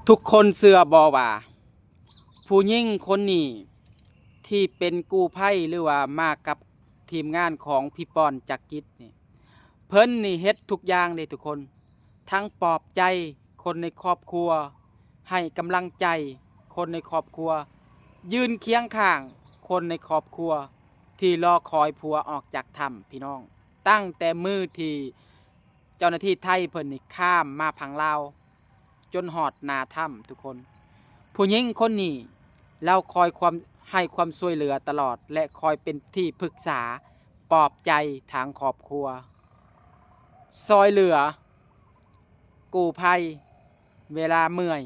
ທຸກຄົນເຊື່ອບໍ່ວ່າ ຜູ້ຍິງຄົນນີ້ທີ່ເປັນກູ້ໄພ ຫຼືວ່າມາກັບທີມງານຂອງພີ່ປອນ ຈັກກິດນີ້ ເພິ່ນນີ້ເຮັດທຸກຢ່າງເດ້ທຸກຄົນ, ທັງປອບໃຈຄົນໃນຄອບຄົວ, ໃຫ້ກຳລັງໃຈຄົນໃນຄອບຄົວ, ຢືນຄຽງຂ້າງຄົນໃນຄອບຄົວທີ່ລໍຄອຍຜົວອອກຈາກຖ້ຳ ພີ່ນ້ອງ. ຕັ້ງແຕ່ມື້ທີ່ເຈົ້າໜ້າທີ່ໄທເພິ່ນນີ້ຂ້າມມາຝັ່ງລາວ ຈົນຮອດໜ້າຖ້ຳທຸກຄົນ. ຜູ້ຍິງຄົນນີ້ລາວຄອຍຄວາມ ໃຫ້ຄວາມຊ່ວຍເຫຼືອຕະຫຼອດ ແລະ ຄອຍເປັນທີ່ປຶກສາປອບໃຈທາງຄອບຄົວ, ຊ່ອຍເຫຼືອກູ້ໄພເວລາເມື່ອຍ,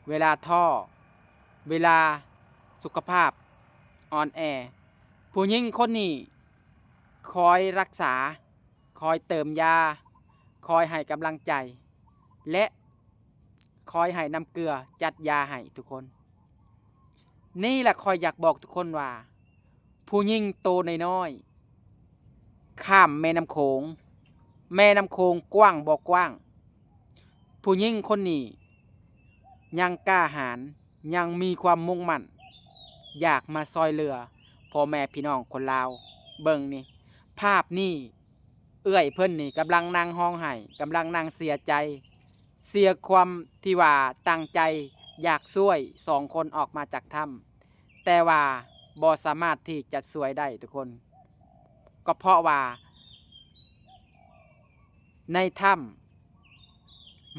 ເວລາທໍ້, ເວລາສຸຂະພາບອ່ອນແອ. ຜູ້ຍິງຄົນນີ້ຄອຍຮັກສາ, ຄອຍເຕີມຢາ, ຄອຍໃຫ້ກຳລັງໃຈ ແລະ ຄອຍໃຫ້ນ້ຳເກືອຈັດຢາໃຫ້ທຸກຄົນ. ນີ້ລະຂ້ອຍຢາກບອກທຸກຄົນວ່າ ຜູ້ຍິງໂຕນ້ອຍໆ ຂ້າມແມ່ນ້ຳໂຂງ, ແມ່ນ້ຳໂຂງກວ້າງບໍ່ກວ້າງ, ຜູ້ຍິງຄົນນີ້ຍັງກ້າຫານ, ຍັງມີຄວາມມຸ່ງໝັ້ນ ຢາກມາຊ່ອຍເຫຼືອພໍ່ແມ່ພີ່ນ້ອງຄົນລາວ. ເບິ່ງນີ້ ພາບນີ້ ເອື້ອຍເພິ່ນນີ້ກຳລັງນັ່ງຮ້ອງໄຫ້, ກຳລັງນັ່ງເສຍໃຈ, ເສຍຄວາມທີ່ວ່າຕັ້ງໃຈຢາກຊ່ວຍສອງຄົນອອກມາຈາກຖ້ຳ, ແຕ່ວ່າບໍ່ສາມາດທີ່ຈະຊ່ວຍໄດ້ທຸກຄົນ, ກໍເພາະວ່າໃນຖ້ຳ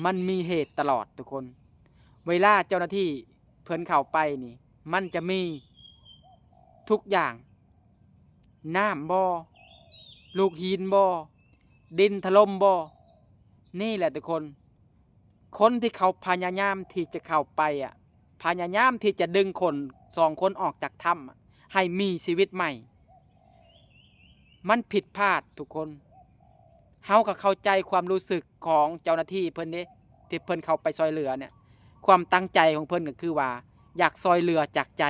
ມັນມີເຫດຕະຫຼອດທຸກຄົນ. ເວລາເຈົ້າໜ້າທີ່ເພິ່ນເຂົ້າໄປນີ້ ມັນຈະມີທຸກຢ່າງ, ນ້ຳບໍ່, ລູກຫີນບໍ່, ດິນຖະຫຼົ່ມບໍ່, ນີ້ແຫຼະທຸກຄົນ. ຄົນທີ່ເຂົາພະຍາຍາມທີ່ຈະເຂົ້າໄປອະ, ພະຍາຍາມທີ່ຈະດຶງຄົນສອງຄົນອອກຈາກຖ້ຳອະ ໃຫ້ມີຊີວິດໃໝ່, ມັນຜິດພາດທຸກຄົນ. ເຮົາກໍເຂົ້າໃຈຄວາມຮູ້ສຶກຂອງເຈົ້າໜ້າທີ່ເພິ່ນເດ້ ທີ່ເພິ່ນເຂົ້າໄປຊ່ອຍເຫຼືອເນຍ. ຄວາມຕັ້ງໃຈຂອງເພິ່ນກໍຄືວ່າຢາກຊ່ອຍເຫຼືອຈາກໃຈ,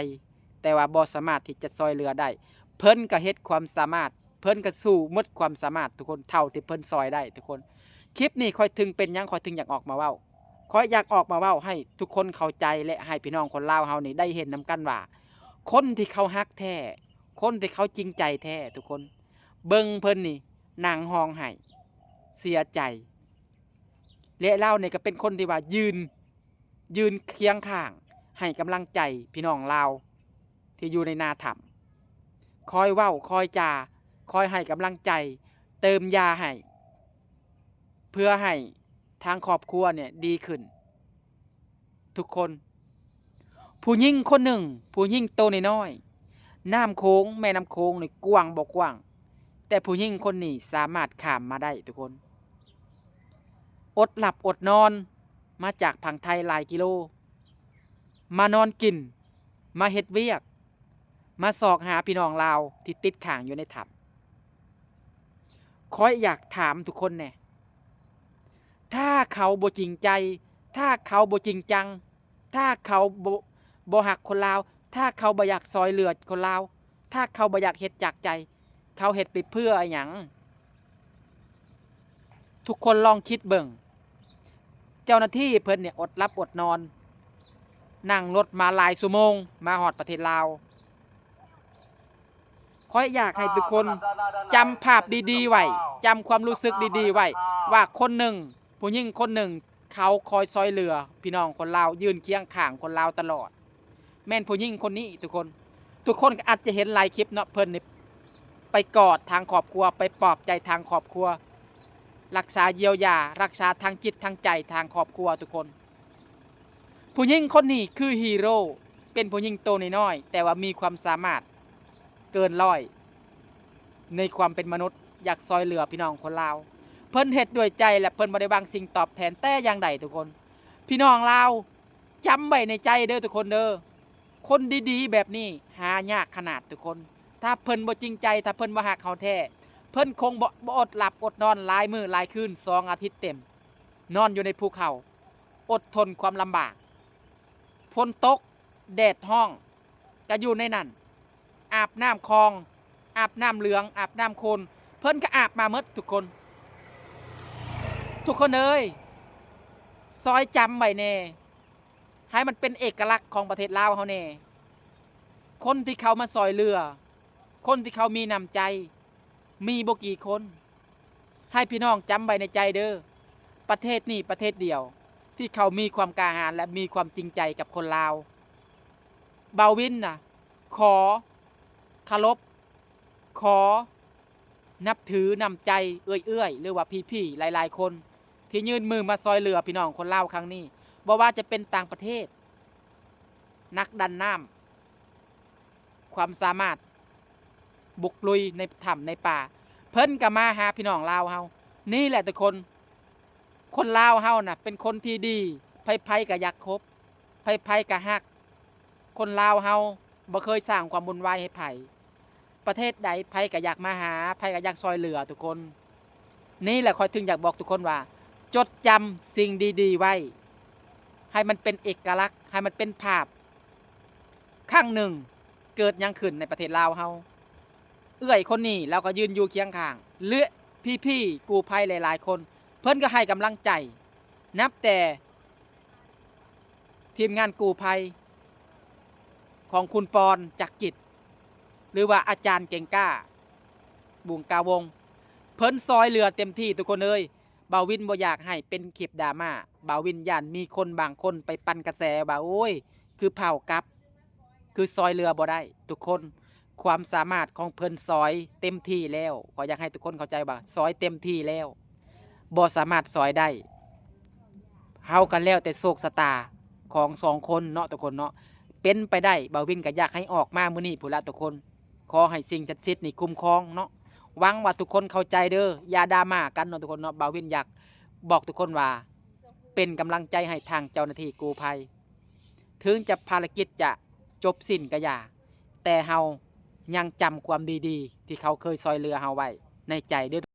ແຕ່ວ່າບໍ່ສາມາດທີ່ຈະຊ່ອຍເຫຼືອໄດ້. ເພິ່ນກໍເຮັດຄວາມສາມາດ, ເພິ່ນກໍສູ້ໝົດຄວາມສາມາດທຸກຄົນ, ເທົ່າທີ່ເພິ່ນຊ່ອຍໄດ້ທຸກຄົນ. ຄລິບນີ້ຂ້ອຍເຖິງເປັນຫຍັງ ຂ້ອຍເຖິງຢາກອອກມາເວົ້າ. ຂ້ອຍຢາກອອກມາເວົ້າໃຫ້ທຸກຄົນເຂົ້າໃຈ ແລະ ໃຫ້ພີ່ນ້ອງຄົນລາວເຮົານີ້ໄດ້ເຫັນນຳກັນວ່າ ຄົນທີ່ເຂົາຮັກແທ້, ຄົນທີ່ເຂົາຈິງໃຈແທ້ທຸກຄົນ, ເບິ່ງເພິ່ນນີ້ນັ່ງຮ້ອງໄຫ້, ເສຍໃຈ. ແລະ ລາວນີ້ກໍເປັນຄົນທີ່ວ່າຢືນ, ຢືນຄຽງຂ້າງໃຫ້ກຳລັງໃຈພີ່ນ້ອງລາວທີ່ຢູ່ໃນໜ້າຖ້ຳ, ຄອຍເວົ້າ, ຄອຍຈາ, ຄອຍໃຫ້ກຳລັງໃຈ, ເຕີມຢາໃຫ້, ເພື່ອໃຫ້ທາງຄອບຄົວເນຍດີຂຶ້ນ. ທຸກຄົນ. ຜູ້ຍິງຄົນໜຶ່ງ, ຜູ້ຍິງໂຕນ້ອຍໆ, ນ້ຳໂຂງ, ແມ່ນ້ຳໂຂງນີ້ກວ້າງບໍ່ກວ້າງ, ແຕ່ຜູ້ຍິງຄົນນີ້ສາມາດຂ້າມມາໄດ້ທຸກຄົນ. ອົດຫຼັບອົດນອນ ມາຈາກຝັ່ງໄທຫຼາຍກິໂລ, ມານອນກິນ, ມາເຮັດວຽກ, ມາຊອກຫາພີ່ນ້ອງລາວທີ່ຕິດຄ້າງຢູ່ໃນຖ້ຳ. ຂ້ອຍຢາກຖາມທຸກຄົນແດ່, ຖ້າເຂົາບໍ່ຈິງໃຈ, ຖ້າເຂົາບໍ່ຈິງຈັງ, ຖ້າເຂົາບໍ່, ບໍ່ຮັກຄົນລາວ, ຖ້າເຂົາບໍ່ຢາກຊ່ອຍເຫຼືອຄົນລາວ, ຖ້າເຂົາບໍ່ຢາກເຮັດຈາກໃຈ, ເຂົາເຮັດໄປເພື່ອອີ່ຫຍັງ? ທຸກຄົນລອງຄິດເບິ່ງ. ເຈົ້າໜ້າທີ່ເພິ່ນນີ້ອົດຫຼັບອົດນອນ, ນັ່ງລົດມາຫຼາຍຊົ່ວໂມງ ມາຮອດປະເທດລາວ. ຂ້ອຍຢາກໃຫ້ທຸກຄົນຈຳພາບດີໆໄວ້, ຈຳຄວາມຮູ້ສຶກດີໆໄວ້ ວ່າຄົນໜຶ່ງ, ຜູ້ຍິງຄົນໜຶ່ງ ເຂົາຄອຍຊ່ອຍເຫຼືອພີ່ນ້ອງຄົນລາວ, ຢືນຄຽງຂ້າງຄົນລາວຕະຫຼອດ. ແມ່ນຜູ້ຍິງຄົນນີ້ທຸກຄົນ. ທຸກຄົນກໍອາດຈະເຫັນຫຼາຍຄລິບເນາະ, ເພິ່ນນີ້ໄປກອດທາງຄອບຄົວ, ໄປປອບໃຈທາງຄອບຄົວ, ລັກສາຢຽວຢາ, ລັກສາທາງຈິດທາງໃຈທາງຄອບຄົວທຸກຄົນ. ຜູ້ຍິງຄົນນີ້ຄືຮີໂຣ, ເປັນຜູ້ຍິງໂຕນ້ອຍໆ ແຕ່ວ່າມີຄວາມສາມາດເກີນຮ້ອຍໃນຄວາມເປັນມະນຸດ, ຢາກຊ່ອຍເຫຼືອພີ່ນ້ອງຄົນລາວ. ເພິ່ນເຮັດດ້ວຍໃຈ ແລະ ເພິ່ນບໍ່ໄດ້ຫວັງສິ່ງຕອບແທນແຕ່ຢ່າງໃດທຸກຄົນ. ພີ່ນ້ອງລາວ, ຈຳໄວ້ໃນໃຈເດີທຸກຄົນເດີ, ຄົນດີໆແບບນີ້ຫາຍາກຂະໜາດທຸກຄົນ. ຖ້າເພິ່ນບໍ່ຈິງໃຈ, ຖ້າເພິ່ນບໍ່ຮັກເຮົາແທ້, ເພິ່ນຄົງບໍ່, ບໍ່ອົດຫຼັບອົດນອນຫຼາຍມື້ຫຼາຍຄືນ, ສອງອາທິດເຕັມ, ນອນຢູ່ໃນພູເຂົາ, ອົດທົນຄວາມລຳບາກ, ຝົນຕົກ, ແດດຮ້ອນ, ກໍຢູ່ໃນນັ້ນ, ອາບນ້ຳຄອງ, ອາບນ້ຳເຫຼືອງ, ອາບນ້ຳໂຄນ, ເພິ່ນກໍອາບມາໝົດທຸກຄົນ. ທຸກຄົນເອີຍ, ຊ່ອຍຈຳໄວ້ແດ່. ໃຫ້ມັນເປັນເອກະລັກຂອງປະເທດລາວເຮົາແດ່. ຄົນທີ່ເຂົ້າມາຊ່ອຍເຫຼືອ, ຄົນທີ່ເຂົາມີນ້ຳໃຈ ມີບໍ່ກີ່ຄົນ. ໃຫ້ພີ່ນ້ອງຈຳໄວ້ໃນໃຈເດີ້, ປະເທດນີ້ປະເທດດຽວທີ່ເຂົາມີຄວາມກ້າຫານ ແລະ ມີຄວາມຈິງໃຈກັບຄົນລາວ. ບ່າວວິນນະ ຂໍເຄົາລົບ, ຂໍນັບຖືນ້ຳໃຈເອື້ອຍໆ ຫຼືວ່າພີ່ໆ ຫຼາຍໆຄົນ ທີ່ຍື່ນມືມາຊ່ອຍເຫຼືອພີ່ນ້ອງຄົນລາວຄັ້ງນີ້, ບໍ່ວ່າຈະເປັນຕ່າງປະເທດ, ນັກດຳນ້ຳ ຄວາມສາມາດບຸກລຸຍໃນຖ້ຳໃນປ່າ, ເພິ່ນກໍມາຫາພີ່ນ້ອງລາວເຮົາ. ນີ້ແຫຼະທຸກຄົນ, ຄົນລາວເຮົານະເປັນຄົນທີ່ດີ, ໃຜໆກໍຢາກຄົບ, ໃຜໆກໍຮັກ. ຄົນລາວເຮົາບໍ່ເຄີຍສ້າງຄວາມວຸ່ນວາຍໃຫ້ໃຜ. ປະເທດໃດໃຜກໍຢາກມາຫາ, ໃຜກໍຢາກຊ່ອຍເຫຼືອທຸກຄົນ. ນີ້ແຫຼະຂ້ອຍເຖິງຢາກບອກທຸກຄົນວ່າ ຈົດຈຳສິ່ງດີໆໄວ້, ໃຫ້ມັນເປັນເອກະລັກ, ໃຫ້ມັນເປັນພາບ. ຄັ້ງໜຶ່ງເກີດຫຍັງຂຶ້ນໃນປະເທດລາວເຮົາ, ເອື້ອຍຄົນນີ້ລາວກໍຢືນຢູ່ຄຽງຂ້າງ ແລະ ພີ່ໆກູ້ໄພຫຼາຍໆຄົນ ເພິ່ນກໍໃຫ້ກຳລັງໃຈ, ນັບແຕ່ ທີມງານກູ້ໄພຂອງຄຸນປອນ ຈັກກິດ ຫຼືວ່າອາຈານເກັ່ງກ້າ ບຸງກາວົງ, ເພິ່ນຊ່ອຍເຫຼືອເຕັມທີ່ທຸກຄົນເອີຍ. ບ່າວວິນບໍ່ຢາກໃຫ້ເປັນຄລິບດຣາມາ, ບ່າວວິນຢ້ານມີຄົນບາງຄົນໄປປັ່ນກະແສວ່າ ໂອ້ຍ ຄືເຜົາກັບ, ຄືຊ່ອຍເຫຼືອບໍ່ໄດ້. ທຸກຄົນ, ຄວາມສາມາດຂອງເພິ່ນຊ່ອຍເຕັມທີ່ແລ້ວ. ຂໍຢາກໃຫ້ທຸກຄົນເຂົ້າໃຈວ່າຊ່ອຍເຕັມທີ່ແລ້ວ, ບໍ່ສາມາດຊ່ອຍໄດ້. ເຮົາກໍແລ້ວແຕ່ໂຊກຊະຕາຂອງສອງຄົນເນາະທຸກຄົນເນາະ. ເປັນໄປໄດ້ ບ່າວວິນກໍຢາກໃຫ້ອອກມາມື້ນີ້ພຸ້ນລະທຸກຄົນ. ຂໍໃຫ້ສິ່ງສັກສິດນີ້ຄຸ້ມຄອງເນາະ. ຫວັງວ່າທຸກຄົນເຂົ້າໃຈເດີ້, ຢ່າດຣາມາກັນເນາະທຸກຄົນເນາະ. ບ່າວວິນຢາກບອກທຸກຄົນວ່າ ເປັນກຳລັງໃຈໃຫ້ທາງເຈົ້າໜ້າທີ່ກູ້ໄພ. ເຖິງຈະ ພາລະກິດຈະຈົບສິ້ນກະຢ່າ, ແຕ່ເຮົາຍັງຈຳຄວາມດີໆທີ່ເຂົາເຄີຍຊ່ອຍເຫຼືອເຮົາໄວ້ໃນໃຈເດີ້.